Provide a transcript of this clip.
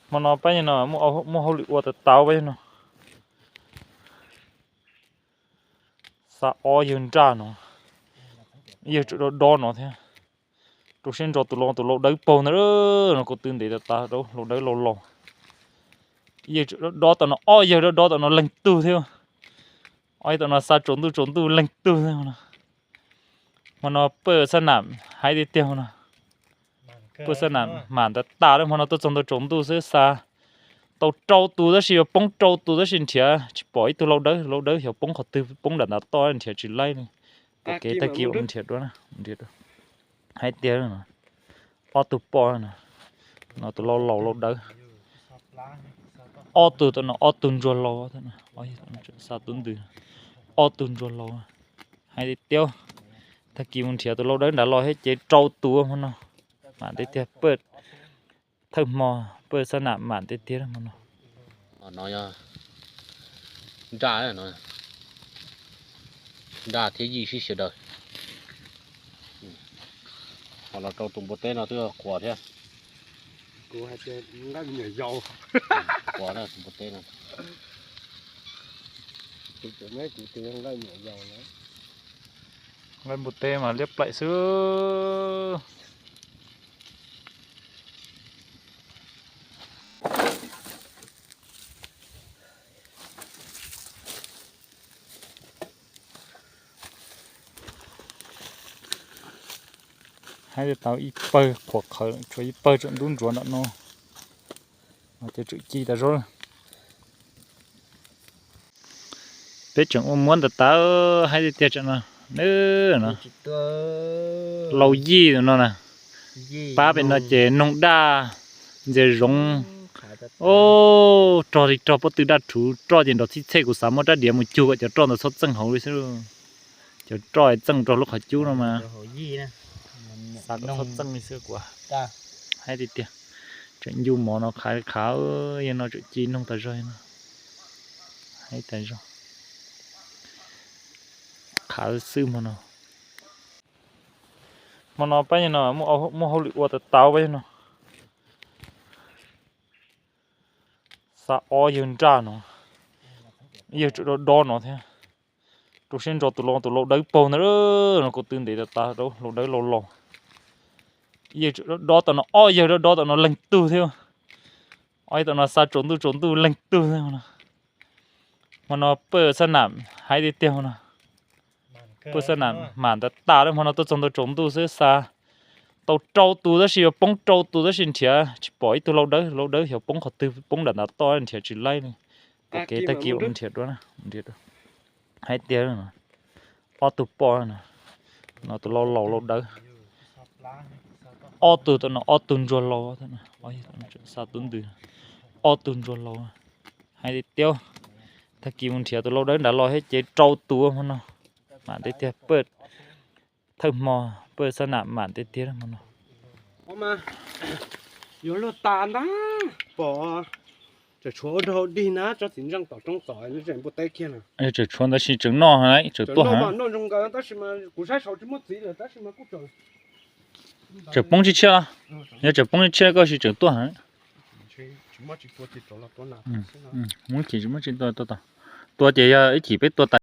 Hmo no pab yawg no muaj hauj lwm ua tas tas pab yawg no. Xa ob yawg nraj no, yawg tseem dob dob no thiab. Rau siab ntso tus lau, tus lau dawb paug ntawd no, kuv twb ntev tas tas rau lau dawb lau laus. Yawg tseem dob dob tau no, ob yawg dob dob tau no leej tug thiab. Ob yawg tau no xa tsaus ntuj tsaus ntuj leej tug thiab no. Hmo no paj xab nam hais tiag tiag no. Paj xab nam mam tas tas lawm, hmo no tuaj txog ntawm tsaus ntuj xwb xa tau rau tus tab sis yuav poob rau tus tab sis nrhiav tsis pom ib tug lau dawb, lau dawb xyov poob qhov twg, poob nram ntav toj nrhiav tsis laib li. Pom kev tag kis mus nrhiav dua, nrhiav dua. Hais tiag, ob tug poj no, tus lau laus lau dawb. Ob tug tau no ob tug ntsuag laus, xa tub ntws, ob tug ntsuag laus. Hais tiag tiag, tag kis mus nrhiav tus lau dawb nrad los thiab ces rau tus hmo no. Mam tiag tiag, paj thawj hmo paj xab nam mam tiag tiag hmo no. No yog nraj, nraj thiab yij sib sawv daws. Ho los rau tus npua teb no twb quas thiab. Kuv hais tias nqaij me nyuam yaus. Quas tus npua teb no. Kuv tias nqaij me nyuam yaus na. Nqaij npua teb mas liab plaim xwb. Hais tias tau ib pawg qhuav qhawv, tshuav ib pawg tseem ntub ntsuav nram no, ces tseem ci tas zog. Peb tseem ua muab ntas tas, hais tiag tiag tseem no, no, lau yij no na, pab pem no ces noog daj, ntxias zoov, rog li rog pob tw daj rhuv, roj ces nrov txhij txhej, kuv xav muab rab diav mus cug kom cov roj ntawd txhob txeej hauv li xwb. Cov roj txeej rau lub qhov cub no mas xav kom txhob txeej li xwb kuv hais tiag tiag. Tseem ncu mov no qhav qhav, yog no tseem ci noog tas zog no. Hais tas zog, qhav xwb hmo no. Hmo no pab yawg no muaj hauj lwm ua tas tas pab yawg no. Xa ob yawg nraj no, yawg tseem dob dob no thiab. Rau siab ntso tus lau, tus lau dawb paug ntawd no, kuv twb ntev tas tas rau lau dawb lau laus. Yawg tseem dob dob tau no, ob yawg dob dob tau no leej tug thiab. Ob yawg tau no xa tsaus ntuj tsaus ntuj leej tug thiab no. Hmo no paj xab nam hais tiag tiag no. Paj xab nam mam tas tas lawm, hmo no tuaj txog ntawm tsaus ntuj xwb xa tau rau tus tab sis yuav poob rau tus tab sis nrhiav tsis pom ib tug lau dawb, lau dawb xyov poob qhov twg, poob nram ntav toj nrhiav tsis laib li. Pom kev tag kis mus nrhiav dua, nrhiav dua. Hais tiag, ob tug poj no, tus lau laus lau dawb. Ob tug tau no ob tug ntsuag laus, xa tub ntws, ob tug ntsuag laus. Hais tiag tiag, tag kis mus nrhiav tus lau dawb nrad los thiab ces rau tus hmo no. Mam tiag tiag, paj thawj hmo paj xab nam mam tiag tiag hmo no. Yuav luag tas ntag, pom tseem tshuav ua rau dig na, tsob txiv ntseej tom roob txos npua teb kiag na. Tseem tshuav tab sis tseem noj, tseem tuaj heev. Noj zoo nkaus tab sis mas kuv saib saud tsis muaj txiv lawm tab sis mas kuj tseem poob tsib tshiab los? Yog tseem poob tsib tshiab koj sis tseem tuaj heev. Muab chim tsis muab tsis tuaj, tua ces yog ib chim peb tua tas.